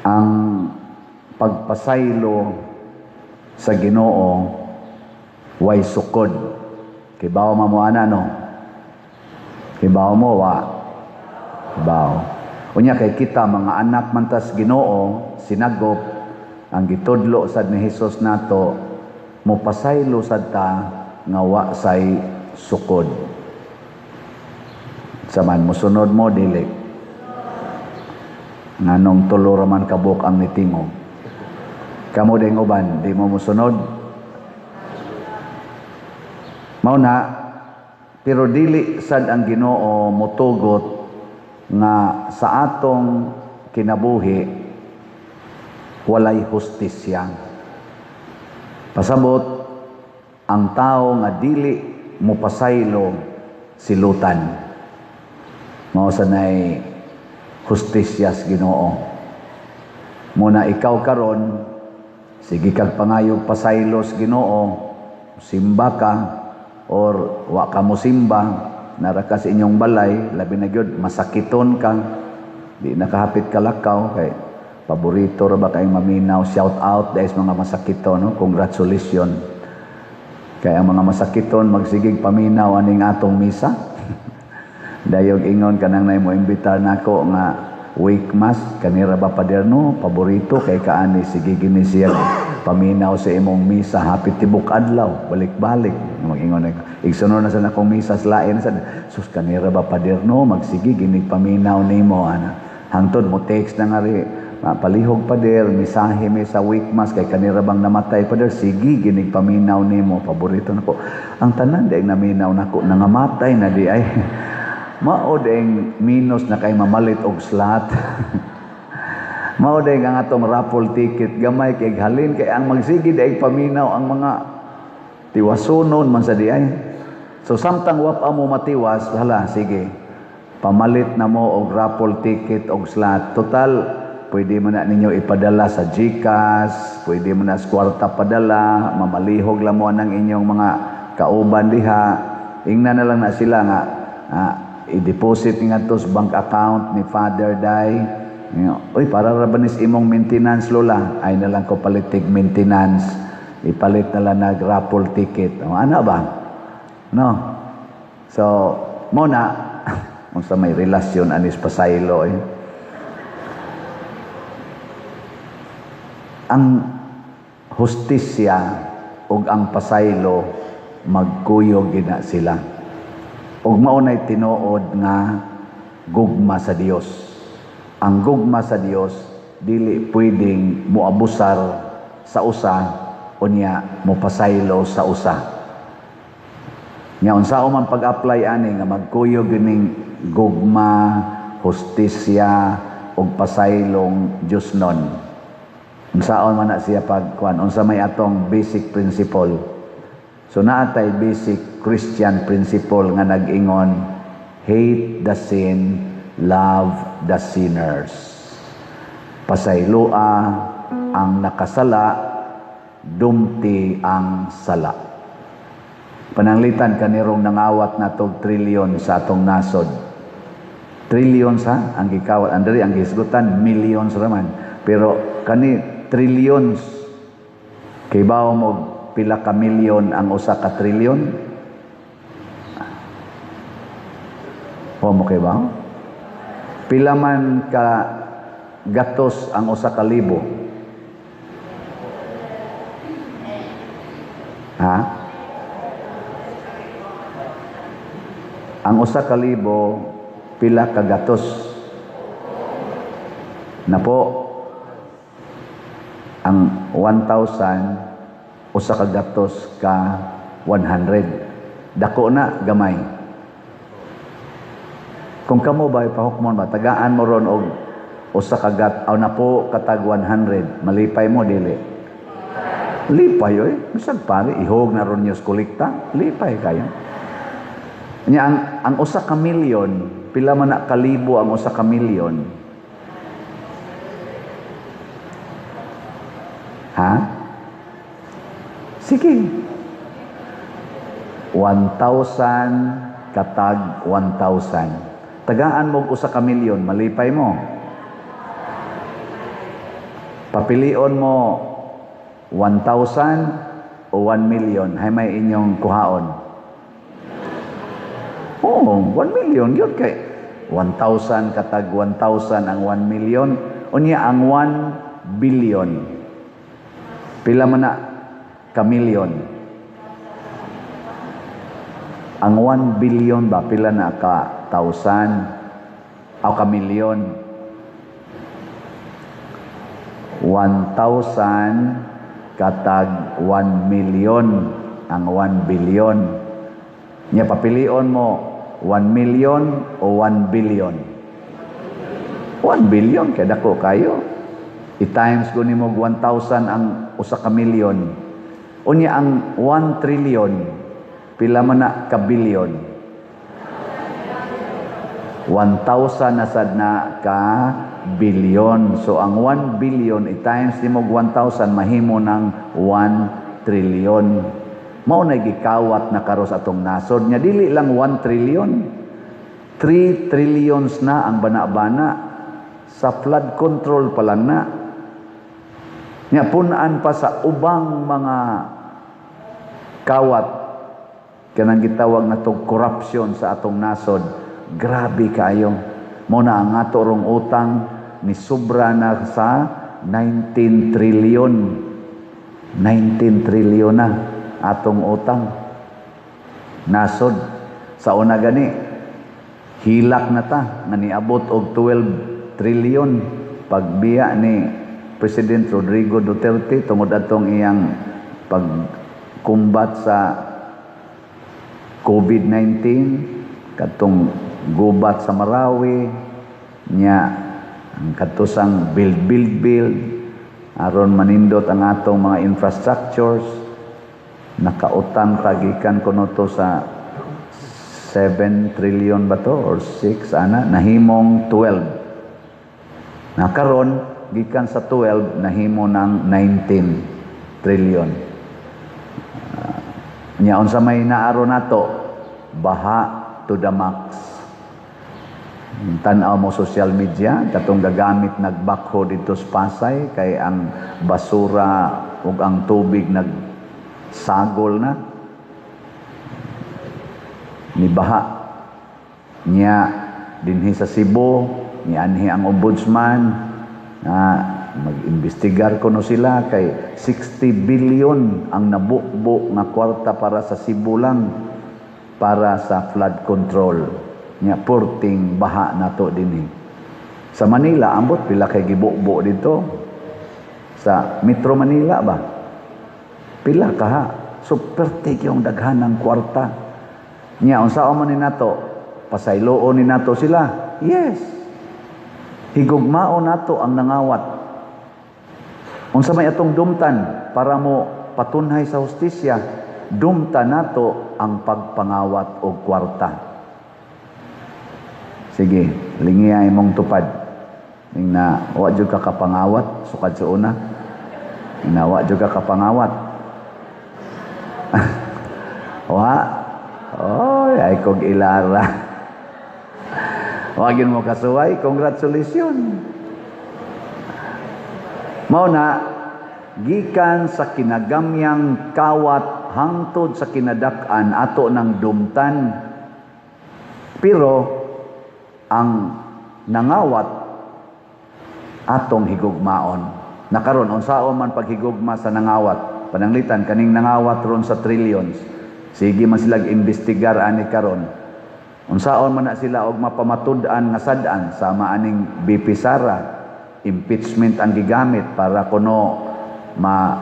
Ang pagpasaylo sa Ginoo way sukod. Kibaw mo mo ana, no? Kibaw mo wa? Kibaw. Unya kay kita mga anak man tas Ginoo, sinagop ang gitudlo sad ni Hesus nato, mopasaylo sad ta nga wa say sukod. Saman mosunod mo, dili? Nganong tulo ra man kabuk ang nitingog? Kamo ding uban, di mo mosunod? Mao na, pero dili sad ang Ginoo motugot nga sa atong kinabuhi walay hustisya. Pasabot, ang tao nga dili mopasaylo, silutan. Mao sa nay hustisya sa Ginoo. Muna ikaw karon, sige kag pangayog pasaylo sa Ginoo, simba ka or wa ka mo simba, nara ka sa inyong balay, labi na gyud masakiton ka, di nakahapit ka lakaw kay paborito ra ba kayong maminaw. Shout out dahil sa mga masakiton, no? Congratulations. Kay ang mga masakiton magsigig paminaw aning atong misa. Dayog ingon kanang nay mo imbitar nako nga wake mass kanira ba, "Pader, no, paborito kay kaani, sige gini siya paminaw sa imong misa hapit tibok adlaw, balik-balik." Mag-ingon na igsunon na sa nakong misa lain sa sus kanira ba, "Pader, no, magsige gini paminaw nimo ana." Hangtod mo text na nga ri, "Palihog, pader, misahe mi sa wake mass kay kanira bang namatay, pader, sige ginig paminaw nimo, paborito nako." Ang tanan di naminaw nako nangamatay na di ay. Mao ding minus na kay mamalit og slot. Mao ding ang atong raffle ticket gamay kay halin kay ang magsige di paminaw ang mga tiwasunon man sa di ay. So samtang wa pa mo matiwas, hala, sige. Pamalit na mo og raffle ticket og slot. Total pwede mo na ninyo ipadala sa GCash, pwede mo na sa kwarta padala, mamalihog lang mo ang inyong mga kauban diha. Ingna na lang na sila nga i-deposit nga to sa bank account ni Father Dai. "Uy, para ra ba nis imong maintenance, lola?" "Ay na lang ko palitig maintenance. Ipalit na lang nag raffle ticket." O, ano ba? No. So, mo na unsa may relasyon anis pasaylo eh. Ang hustisya ug ang pasaylo magkuyog gina sila. Ug mao nay tinuod nga gugma sa Dios. Ang gugma sa Dios dili pwedeng moabusar sa usa unya mopasaylo sa usa. Nya unsa man pag-apply ani nga magkuyog gining gugma, hustisya ug pasaylong Diosnon? Unsaon man na siya pagkuan? Unsa may atong basic principle? So naatay basic Christian principle nga nag-ingon, "Hate the sin, love the sinners." Pasayloa ang nakasala, dumti ang sala. Pananglitan kanirong nangawat na tog trilyon sa atong nasod. Trillions ha, ang gikawat. Andari ang gisgutan, millions raman. Pero kani trillions. Kay bawo mo pila ka milyon ang usa ka trilyon? Wa mo kay ba? Pila man ka gatos ang usa ka libo? Ha? Ang usa ka libo pila ka gatos? Napo ang 1,000 usa ka gatos ka 100. Dako na gamay. Kung kamo ba ipahukmon ba tagaan mo ron og usa ka gat aw napo katag 100, malipay mo, dili? Lipay oy, bisag pare ihog na ron niyo kolekta, lipay kayo. Nya ang usa ka milyon, pila man na kalibo ang usa ka milyon? Ha? Sige. 1,000 katag 1,000. Tagaan mo usa ka milyon, malipay mo. Papilion mo 1,000 o 1 million, hay may inyong kuhaon? Oo, 1 million yun kay 1,000 katag 1,000 ang 1 million. Unya ang 1 billion, pila man na ka million? Ang 1 billion ba, pila na ka thousand o ka million? 1,000 katag 1 million ang 1 billion. Nya papilion mo 1 million o 1 billion? 1 billion kay dako kayo. I-times ko nimo 1,000 ang usa ka million. Unya ang 1 trillion, pila man na ka billion? 1,000 na sad na ka billion. So ang 1 billion i-times nimo 1,000, mahimo ng 1 trillion. Mao na gikawat na karos atong nasod nya, dili lang 1 trillion. 3 trillions na ang bana-bana sa flood control pa lang na. Nya pun-an pa sa ubang mga kawat, kanang gitawag na tong corruption sa atong nasod. Grabe kaayo. Mao na ang ato rong utang ni sobra na sa 19 trillion. 19 trillion na atong utang nasod. Sa una gani hilak na ta nga niabot og 12 trillion pagbiya ni President Rodrigo Duterte tungod atong iyang pagkumbat sa COVID-19, katong gubat sa Marawi nya, ang katusang build, build, build aron manindot ang atong mga infrastructures. Nakautang tagikan kuno to sa 7 trillion ba to or 6 ana, nahimong 12 na. Karon gikan sa 12 nahimo ng 19 trillion. Nya unsa may naaro nato? Baha to the max. Tan-aw mo social media, katong gagamit nagbakho dito sa Pasay kay ang basura ug ang tubig nagsagol na, nibaha. Nya dinhi sa Cebu, nianhi ang ombudsman na mag-imbestigar kuno sila kay 60 billion ang nabukbo nga kwarta para sa Cebu lang para sa flood control. Nya purting baha nato dinhi. Sa Manila, ambot pila kay gibukbo dito sa Metro Manila ba? Pila kaha? So perte yung daghan ng kwarta. Nya unsaon man ni nato? Pasayloon ni nato sila? Yes. Higugmaon nato ang nangawat. Unsa may atong dumtan para mo patunhay sa hustisya? Dumtan nato ang pagpangawat og kwarta. Sige, lingiya imong tupad. Ning na wa jud ka kapangawat sukad sa una. Ning na wa jud ka kapangawat. Wa. Oy, ay kog ilara. Wa gyud mo kasuway, congratulations. Mao na gikan sa kinagamyang kawat hangtod sa kinadak-an ato ng dumtan. Pero ang nangawat atong higugmaon. Nakaron unsaon man paghigugma sa nangawat? Pananglitan kaning nangawat ron sa trillions. Sige man sila imbestigar ani karon. Unsaon man na sila og mapamatud-an nga sad-an sama aning BP Sara, impeachment ang gigamit para kuno ma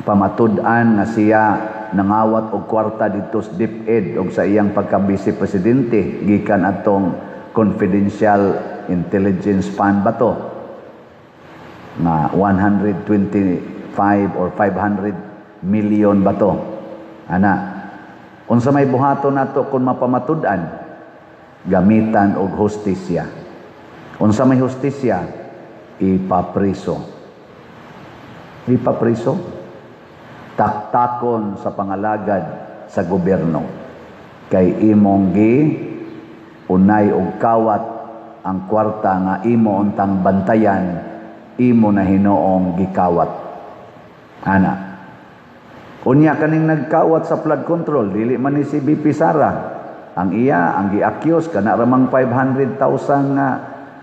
pamatud-an nga siya nangawat og kwarta didto sa DepEd og sa iyang pagka-vice presidente gikan atong confidential intelligence fund ba to nga 125 or 500 million ba to ana. Unsa may buhaton nato kung mapamatud-an? Gamitan og hustisya. Unsa may hustisya? Ipapriso, ipapriso, taktakon sa pangalagad sa gobyerno kay imong gi unay og kawat ang kwarta nga imo untang bantayan. imo na hinoong gikawat. Ana. Unya kaning nagkawat sa flood control, dili man ni si VP Sara. Ang iya, ang gi-accuse kana ramang 500,000 nga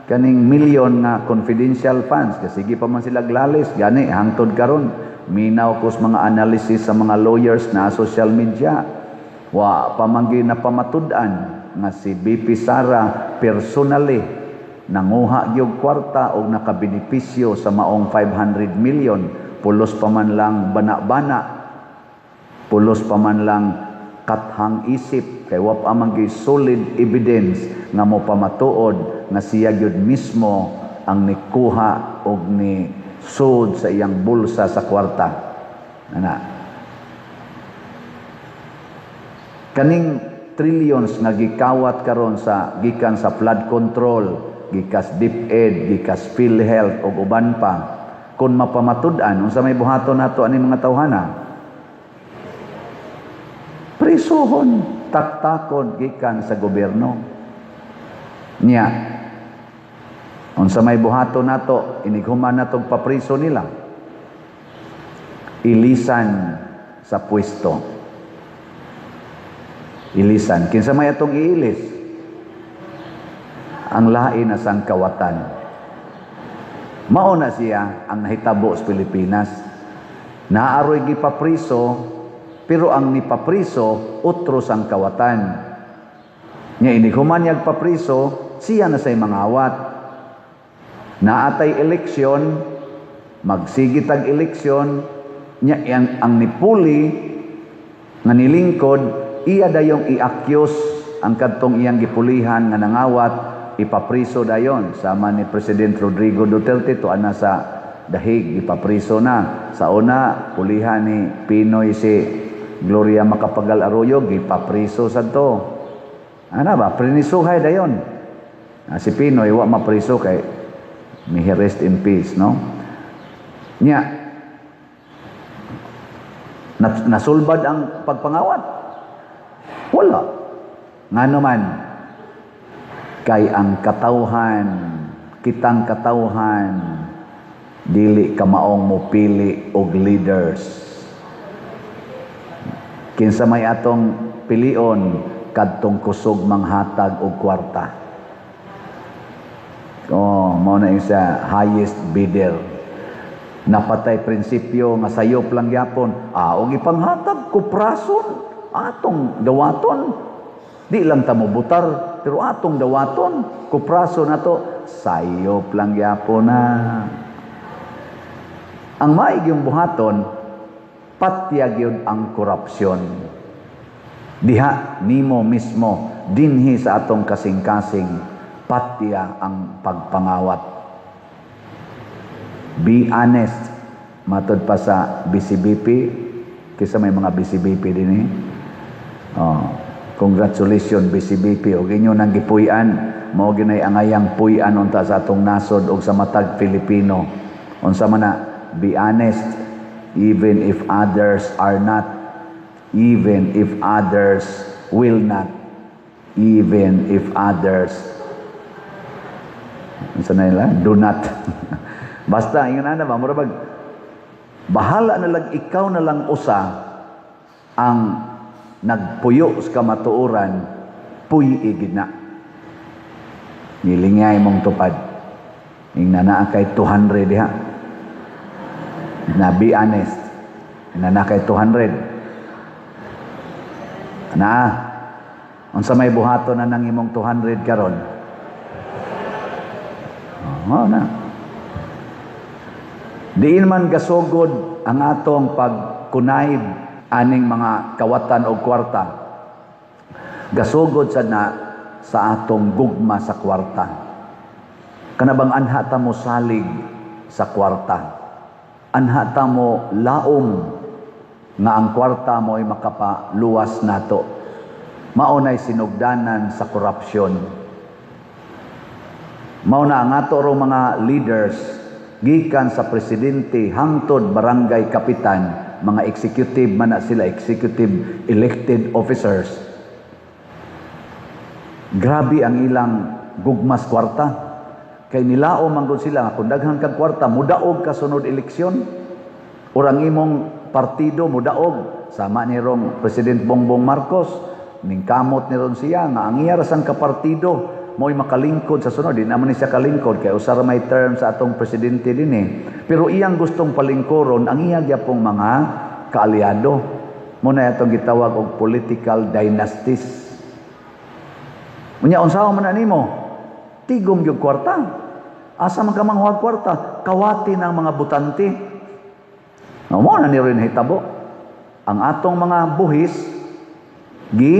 kaning milyon nga confidential funds, kasi sige pa man sila glalis gani hangtod karon. Minaw kos mga analysis sa mga lawyers na social media, wa pa man gyud napamatud-an nga si VP Sara personally nanguha gyud kwarta og nakabenepisyo sa maong 500 million. Pulos pa man lang bana-bana, pulos pa man lang kathang isip, kay wa pa man gyud solid evidence nga mo pamatuod nga siya gyud mismo ang nikuha og ni sud sa iyang bulsa sa kwarta. Ana, kaning trillions nga gikawat karon sa gikan sa flood control, gikas DepEd, gikas PhilHealth ug uban pa, kun mapamatud-an, unsa may buhaton nato ani mga tawhana? Prisuhon, taktakon gikan sa gobyerno. Nya, unsa may buhaton nato inighuman natong papriso nila? Ilisan sa pwesto. Ilisan. Kinsa may atong iilis? Ang lain na sang kawatan. Mao na siya ang nahitabo sa Pilipinas. Naaroy gipapriso, pero ang nipapriso otro sang kawatan. Nya inighuman niyag papriso, siya na say mangawat. Naatay eleksyon, magsige tag eleksyon, nya ang nipuli nga nilingkod, iya dayong i-accuse ang kadtong iyang gipulihan nga nangawat, ipapriso dayon. Sama ni President Rodrigo Duterte, tuan na sa dahig, ipapriso na. Sa una, pulihan ni Pinoy si Gloria Macapagal Arroyo, gipapriso sa to. Ana ba, prinisuhay dayon. Si Pinoy, wa mapriso kay may he rest in peace, no? Nya, nasulbad ang pagpangawat? Wala. Ngano man, kay ang katawhan, kitang katawhan, dili kamaong mopili og leaders. Kinsa may atong pilion, kadtong kusog manghatag og kwarta. Oh, mao na isa highest bidder. Napatay prinsipyo nga sayop lang gyapon. Og ipanghatag kuprason atong dawaton. Di lang ta mobutar, pero atong dawaton, kuprason nato, sayop lang gyapon na. Ang maig yung buhaton, patya gyud ang korupsyon. Diha nimo mismo dinhi sa atong kasing-kasing, patya ang pagpangawat. Be honest. Matod pa sa BCBP, kisa may mga BCBP din eh. Oh, congratulations BCBP og inyo nang gipuy-an, mao ginay angayang puy-an unta sa atong nasod og sa matag Pilipino. Unsa man na, be honest even if others are not, even if others will not, even if others unsa na nila, do not. Basta ingon ana ba, mura bag bahala na lang, ikaw na lang usa ang nagpuyo sa kamatuoran, puy-i gid na. Nilingay mong tupad. Ingna naa kay 200 diha. Na be honest. Ingna naa kay 200. Naa. Unsa may buhaton na nang imong 200 karon? Oh, na. Diin man gasugod ang atong pagkunayb aning mga kawatan og kwarta. Gasugod sad na sa atong gugma sa kwarta. Kanabang anha ta mo salig sa kwarta. Anha ta mo laom nga ang kwarta mo ay makapaluwas nato. Mao nay sinugdanan sa korupsyon. Mao na ang ato rong mga leaders gikan sa presidente hangtod barangay kapitan, mga executive man na sila, executive elected officers. Grabe ang ilang gugmas kwarta. Kay nilao man gud sila nga kung daghan kag kwarta, mudaog ka sunod eleksyon. Or ang imong partido mudaog. Sama ni rong President Bongbong Marcos, ningkamot ni ron siya nga ang iya ra sang kapartido mo'y makalingkod sa sunod. Di naman ni siya kalingkod kay usa ra may term sa atong presidente din eh. Pero iyang gustong palingkoron ang iya gyapong mga kaalyado. Mao na atong gitawag og political dynasties. Unya, unsaon man na nimo? Tigom gyud kwarta. Asa man ka manguhag kwarta? Kawati ng mga butante. No, mao na ni rin hitabo. Ang atong mga buhis gi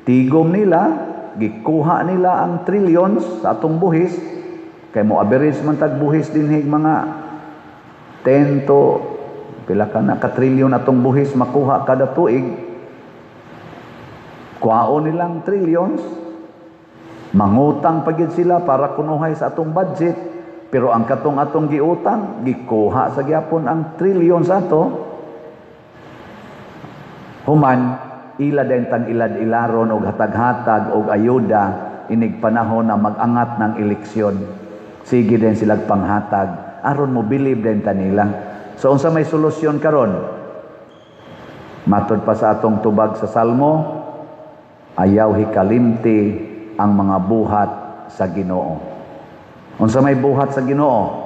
tigom nila, gikuha nila ang trillions sa atong buhis, kay mo average man tag buhis dinhi mga 10 to pila ka na ka trillion atong buhis makuha kada tuig. Kuhaon nilang trillions, mangutang pa gyud sila para kunuhay sa atong budget, pero ang katong atong giutang, gikuha sa gyapon ang trillions ato. Human, ila din tang ilad-ilaron og hatag-hatag og ayuda inig panahon na mag-angat ng eleksyon. Sige din silag panghatag aron mo bilib din ta nila. So unsa may solusyon karon? Matod pa sa atong tubag sa Salmo, ayaw hikalimti ang mga buhat sa Ginoo. Unsa may buhat sa Ginoo?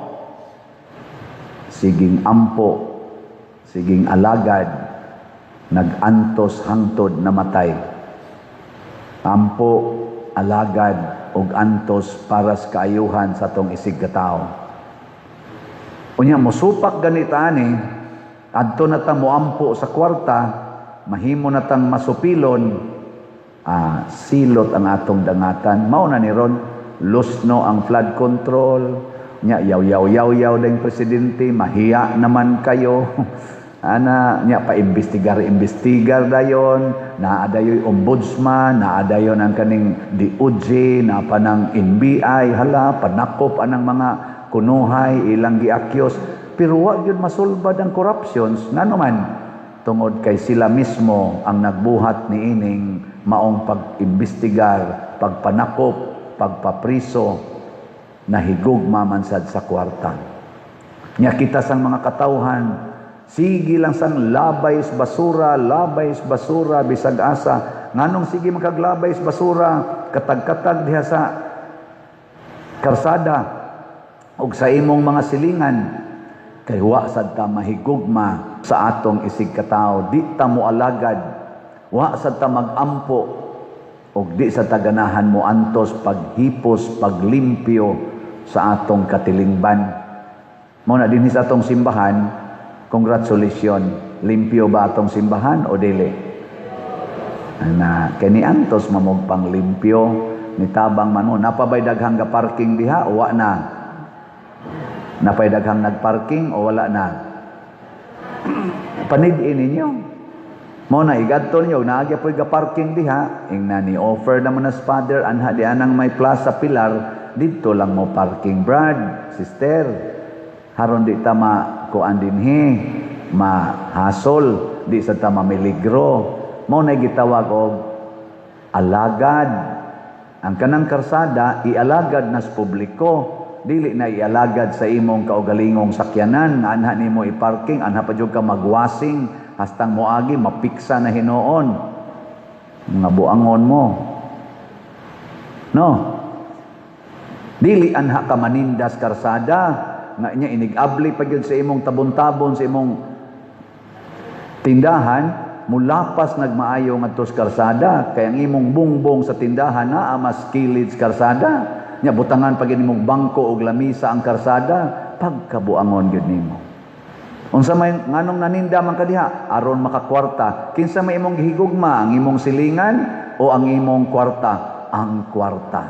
Siging ampo, siging alagad, nagantos hangtod namatay. Ampo, alagad ug antos para sa kaayuhan sa atong isig katao. Unya, mosupak ganita ani, adto na ta moampo sa kwarta, mahimo na tang masupilon, silot ang atong dangatan. Mao na ni ron, lusno ang flood control, nya yaw yaw yaw yaw ding presidente, mahiya naman kayo. Ana, nya pa-imbestigar imbestigar dayon, naa dayoy ombudsman, naa dayon ang kaning DOJ, naa pa ng NBI, hala, panakop anang mga kunuhay ilang giakyos, pero wa gyud masulbad ang corruptions. Ngano man? Tungod kay sila mismo ang nagbuhat niining maong pag-imbestigar, pagpanakop, pagpapriso, nahigugma man sad sa kwarta. Nya kita sang mga katawhan, sige lang sang labay sa basura, labay sa basura, bisag asa. Nganong sige makaglabay sa basura, katag-katag diha sa karsada ug sa imong mga silingan? Kay wa sad ta mahigugma sa atong isig katawo, di ta mo alagad, wa sad ta magampo, ug di sa taganahan mo antos paghipos, paglimpyo sa atong katilingban. Mao na dinhi sa atong simbahan, congratulations, limpyo ba atong simbahan o dili? Na kay ni antos mamog panglimpyo, nitabang man mo. Napabay daghang ga parking diha o wa na? Napay daghang nagparking o wala na? Panid-in ninyo. Mao na igadto ninyo, naagya po'y ga parking diha, ingna ni offer naman na father anha di anang may plaza pilar, didto lang mo parking, brad, sister. Haron di ta ma kuan dinhi, mahasol, di sa ta mamiligro. Mao na gitawag og alagad. Ang kanang karsada ialagad nas publiko, dili na ialagad sa imong kaugalingong sakyanan nga anha nimo i-parking, anha pa jud ka magwasing hastang moagi mapiksa na hinuon. Mga buangon mo. No. Dili anha ka manindas karsada nga inya inig-abli pa gyud sa imong tabon-tabon sa imong tindahan, mulapas nagmaayo ngadto sa karsada kay ang imong bungbong sa tindahan naa mas kilid sa karsada. Nya butangan pa gyud nimong bangko og lamisa ang karsada, pagkabuangon gyud nimo. Unsa may nganong naninda man ka diha? Aron makakwarta. Kinsa may imong gihigugma, ang imong silingan o ang imong kwarta? Ang kwarta.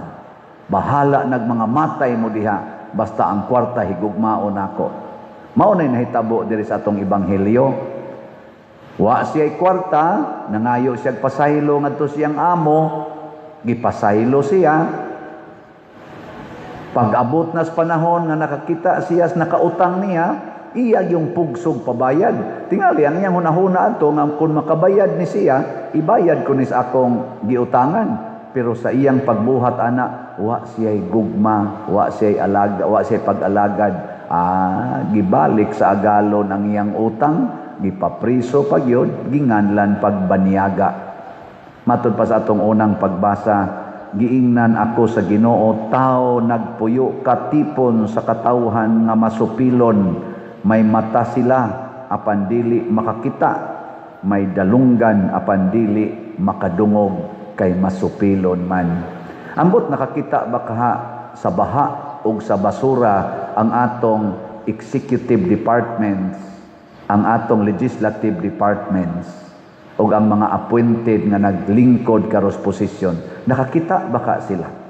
Bahala nag mga matay mo diha, basta ang kwarta higugmaon nako. Mao nay nahitabo diri sa atong ebanghelyo. Wa siya'y kwarta, nangayo siya'g pasaylo ngadto siyang amo, gipasaylo siya. Pag-abot na sa panahon nga nakakita siya sa nakautang niya, iya yung pugsog pabayad. Tingali ang iyang hunahuna ato nga kung makabayad ni siya, ibayad ko ni sa akong giutangan. Pero sa iyang pagbuhat ana, wa siya'y gugma, wa siya'y alaga, wa siya'y pag-alagad. Ah, gibalik sa agalon ang iyang utang, gipapriso pa gyud, ginganlan pagbanyaga. Matud pa sa atong unang pagbasa, giingnan ako sa Ginoo, tao nagpuyo katipon sa katawhan nga masupilon, may mata sila apan dili makakita, may dalunggan apan dili makadungog, kay masupilon man. Ambot nakakita ba kaha sa baha ug sa basura ang atong executive departments, ang atong legislative departments, ug ang mga appointed nga naglingkod karos posisyon? Nakakita ba ka sila?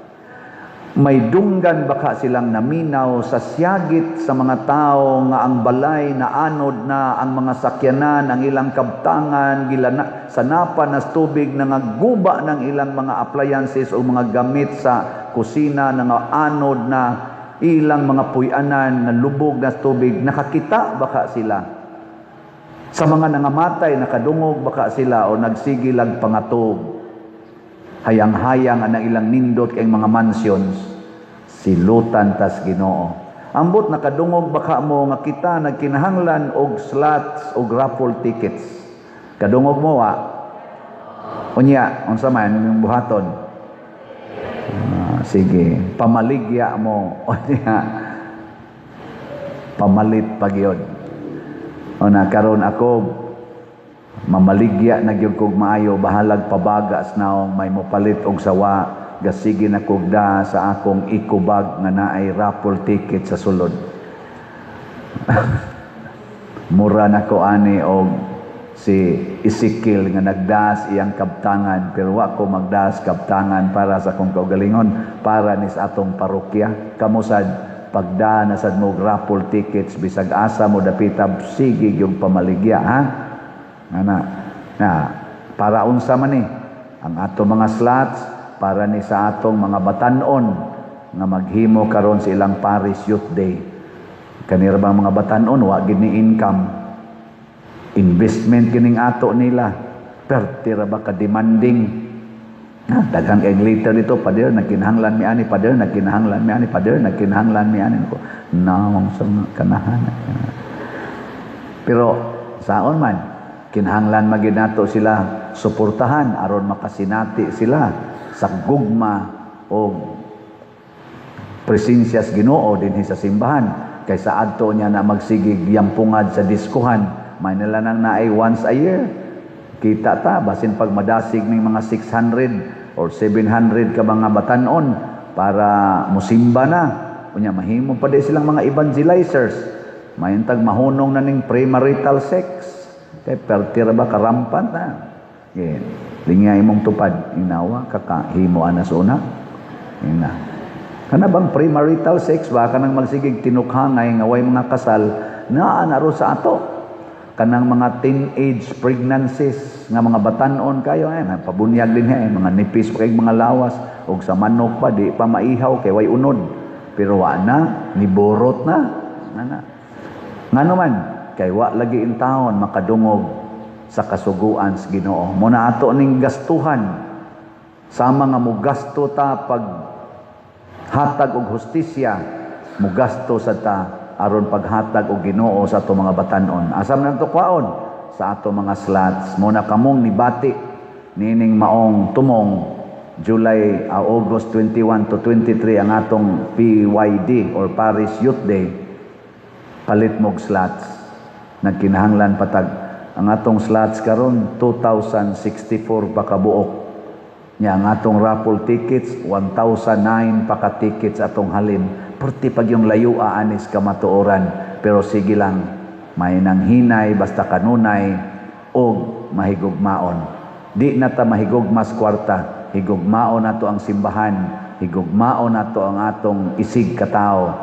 May dunggan ba ka silang naminaw sa siyagit sa mga tao nga ang balay na anod na, ang mga sakyanan, ang ilang kabtangan, gilana, sanapan na tubig, nangaguba ng ilang mga appliances o mga gamit sa kusina, nga anod na, ilang mga puy-anan na lubog na tubig? Nakakita ba ka sila? Sa mga nangamatay, nakadungog ba ka sila o nagsige lag pangatog? Hayang-hayang ang ilang nindot kay mga mansions. Silutan tas Ginoo. Ambot nakadungog baka mo nga kita nagkinahanglan og slots og raffle tickets? Kadungog mo wa? Unya, unsa man imong buhaton? Ah, sige, pamaligya mo. Unya, pamalit pa gyud. O na karon ako mamaligya na gyud kog maayo, bahalag pabaga sa naong may mopalit og sawa, gasige na kog da sa akong eco bag nga naay raffle ticket sa sulod. Mura na ko ani og si Ezekiel nga nagdas iyang kabtangan, pero wa ko magdas kabtangan para sa akong kaugalingon, para ni sa atong parokya. Kamo sad, pagda na sad mo raffle tickets, bisag asa mo dapita, sige yung pamaligya, ha. Ana na, para unsa man ni ang ato mga slots? Para ni sa atong mga batanon nga maghimo karon sa ilang Parish Youth Day. Kanira bang mga batanon, wa gid ni income, investment kining ato nila. Perti ra ba ka demanding? Ha, daghang kay later dito, "Pader, nagkinahanglan mi ani. Pader, nagkinahanglan mi ani. Pader, nagkinahanglan mi ani." Ko naong sa mga kanahan, pero saon man, kinahanglan magid nato sila suportahan aron makasinati sila sa gugma o presensya sa Ginoo dinhi sa simbahan, kaysa adto niya na magsigig yampungad sa diskuhan. May nila nang naay once a year. Kita ta basin pag madasig ning mga 600 or 700 ka mga batanon para musimba na. Unya mahimo pa di silang mga evangelizers, mayntag mahunong na ning premarital sex, kay perti ra ba karampan na. Okay. Lingya imong tupad, inawa kakahimo ana sa una. Ina. Kana bang premarital sex ba, kanang magsigig tinukhangay nga way mga kasal naa na ro sa ato. Kanang mga teenage pregnancies nga mga batanon kayo, ay pabunyag din eh, mga nipis pa kay mga lawas og sa manok pa di pa maihaw kay way unod. Pero wa na, niborot na. Ana. Ngano man, kay wa lagi intawon makadungog sa kasuguan sa Ginoo. Muna ato ning gastuhan, sama nga mugasto ta pag hatag og hustisya, mugasto sa ta aron paghatag og Ginoo sa ato mga batanon. Asam nang to kwaon? Sa ato mga slots. Muna kamong nibati nining maong tumong July, August 21 to 23 ang atong PYD or Parish Youth Day, palit mog slots. Nagkinahanglan patag ang atong slots karon 2064 pa kabuok. Nya ang atong raffle tickets, 1009 pa ka tickets atong halin. Perti pag yung layo anis kamatuoran, pero sige lang, may nang hinay basta kanunay og mahigugmaon. Di na ta mahigugmas kwarta, higugmaon nato ang simbahan, higugmaon nato ang atong isig katao.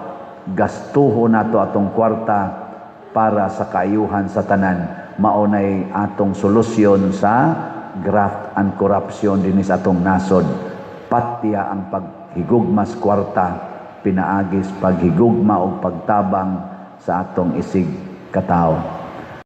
Gastuho nato atong kwarta para sa kaayuhan sa tanan. Mao nay atong solusyon sa graft and corruption dinhi sa atong nasod. Patya ang paghigugmas kwarta pinaagis paghigugma og pagtabang sa atong isig katao.